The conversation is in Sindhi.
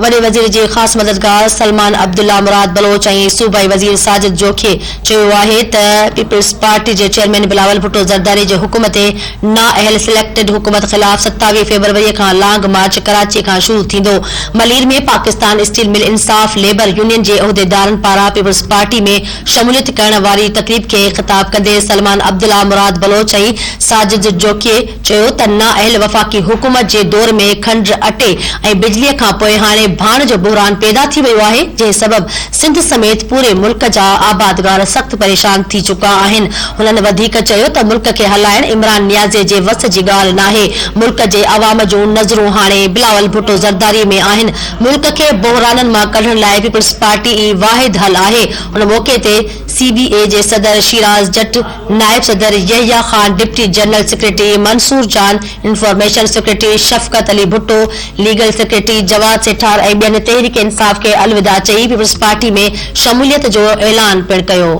وڏي وزير جي خاص مددگار سلمان عبدالله مراد بلوچ ۽ صوبائي وزير ساجد جوکيي چيو آهي ته پيپلز پارٽي جي چيئرمين بلاول ڀٽو زرداري جي حڪم تي نااهل سليڪٽڊ حڪومت خلاف 27 فيبروري کان لانگ مارچ ڪراچي کان شروع ٿيندو. Malir ۾ Pakistan steel mill Insaf labour union جي عهديدارن پاران پيپلز پارٽي ۾ شموليت ڪرڻ واري تقريب کي خطاب ڪندي سلمان عبدالله مراد بلوچ ۽ ساجد جوکيي چيو ته نااهل وفاقي حڪومت جي دور ۾ کنڊ، اٽي ۽ بجليء کان پوء هاڻي ڀاڻ جو بحران پيدا ٿي ويو آهي، جنهن سبب سنڌ سميت پوري ملڪ جا آبادگار سخت پريشان ٿي چڪا آهن. هنن وڌيڪ چيو ته ملڪ کي هلائڻ عمران نيازي جي وس جي ڳالهه ناهي، ملڪ جي عوام جون نظرون هاڻي بلاول ڀٽو زرداري ۾ آهن، ملڪ کي بحرانن مان ڪڍڻ لاء پيپلز پارٽي ئي واحد حل آهي. ان موقعي تي سي بي اي جي صدر شيراز جٽ، نائب صدر Yahya Khan, deputy general secretary Mansoor Jan, information secretary Shafqat Ali Bhutto, legal secretary Jawad Sethar ۽ ٻين تحريڪ انصاف کي الوداع چئي پيپلز پارٽي ۾ شموليت جو اعلان پڻ ڪيو.